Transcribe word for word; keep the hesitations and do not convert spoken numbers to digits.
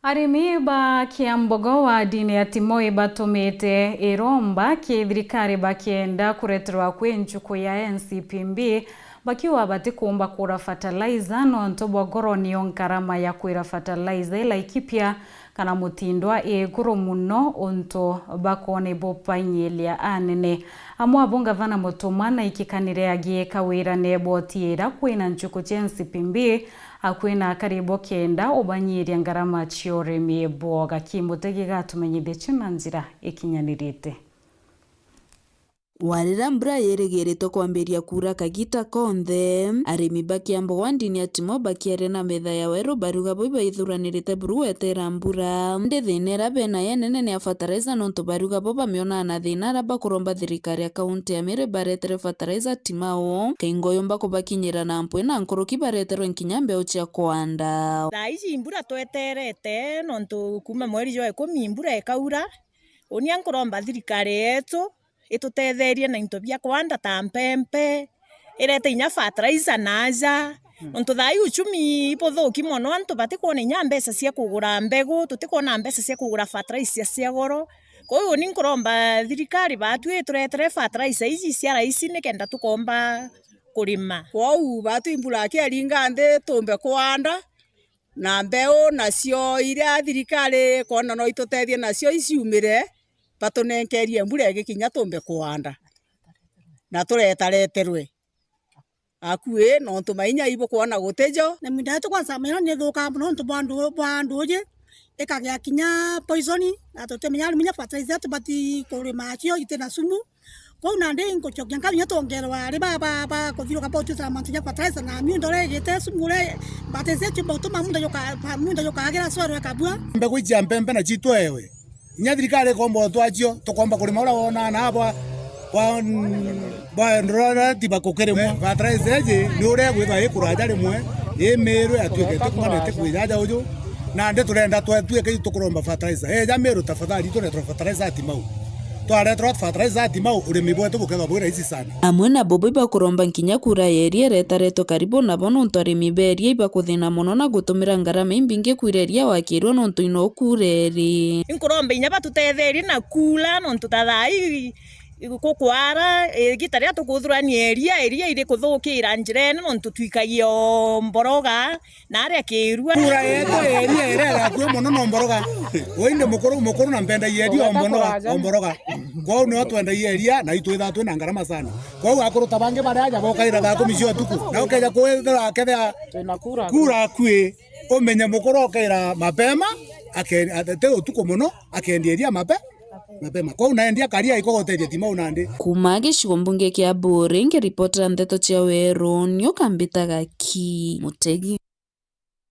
Arimi ba Kiambogo wa ndini ya Timoi batumite iromba ki thirikari bakienda kureterwa kwi nchuku ya N C P B, bakiuga batikumba kura fertilizer nontu bwa goro niyo ngarama ya kwira fertilizer ilaikipia kana mutindwa iguru muno untu bakona ibupainyiria anene. Amwe abo ngavana Mutuma naikikanire agiika wira neboti ira kwina nchuku cia N C P B, akui na akari bo kenda ubanyiria ngarama cia urimi bwoga. Kimutegi gatumenyithie cio na njira ikinyanirite. Warira mbura yirigiritwe kwambiria kuura kagita konthe, arimi ba Kiambogo wa ndini ya Timo bakiaria na metha ya weru bariuga bo ibaithuranirite buru gwetera mbura. Ndi thina ira benayo inene ni ya fertilizer nontu bariuga bo bamionaa na thina ara bakuromba thirikari ya kaunti ya Meru ibaretere fertilizer Timau, kaingo yumba kubakinyira na mpwi na nkuruki bareterwe nkinya mbeu cia kuanda. Thaa iji mbura tweterete, nontu kuuma mweri jwa ikumi mbura ikaura. Uuni nkuromba thirikari yetu itutetherie na into bia kuanda ta mpempe, irete inya fertilizer naaja. Mm. Nontu thaa ii uchumi ibuthuki mono, antu batikwona inya mbeca cia kugura mbegu, tutikwona mbeca cia kugura fertilizer cia goro. Kwou uuni nkuromba thirikari baatwi ituretere fertilizer iji cia raisi nikenda tukomba kurima. Kwou baatwi mbura akiaringa nthi tumbe kuanda, na mbeu nacio iria thirikari kwona no itutethie nacio iciumire, batunenkerie mbura igikinya tumbe kuanda, na turetareterwe akui, nontu mainya ibukwona gutijo. Na miunda yetu kwanza maino ni ithukaa mono nontu bwa ndu-, bwa nduuji, ikagia kinya poison, na tutimenya riu inya fertilizer tubati kurima cio iti na sumu. Kwou nandi nkucokia nkathia twongerwa ari ba, ba, ba kuthiuruka ba ututa mantu ja fertilizer na miunda uria igite sumu uria, but nse ciumba utuma muunda juka-, muunda jukagira soil ikabua. Mbegu ici cia mpempe na citwewe. Inya thirikari ikomba utwacio, tukomba kurima uria wonaa na bwa, bwa, bwa ndorati bakukirimwa. Fertilizer iji ni uria igwithwa ikuraja rimwe, i Meru yatuika itikumana itikwija aja uju. Nandi turenda twetue kei tukuromba fertilizer. Eja Meru tafadhali, tureterwa fertilizer ya Timau. Twareterwa fertilizer ya Timau, urimi bwetu bukethwa bwi rahisi sana. Amwe na bobo ibakuromba nkinya kura ya iria iretaretwe karibu nabo, nontu arimi ba iria ibakuthina mono na gutumira ngarama imbingi kwira iria wakirwa nontu ino kura iri. Inkuromba inya batutetherie na kura, nontu ta thaa ii gukwara, igita riria tukuthurania iria, iria iri kuthukira njirene, nontu twikagia o mboroga, na aria kirua. Kura yetu ya iria irera akui mono no mboroga. Uu indi mukuru, mukuru na mpendagia iria o mbono-, o mboroga. Kwou nio twendagia iria na itwithaa twina ngarama sana. Kwou akuru ta bangi baria aja bokaira thaa kumi cia utuku, na ukeja kwithira akethira kura akui, umenye mukuru okaira mapema, ake-, ate utuku mono, akendia iria mape-, mapema. Kwou naendia karia ikogoteria Timau nandi. Kuuma gicigo mbunge kia Buuri, ngiripotera ndeto cia weru, niu kambitaga ki Mutegi.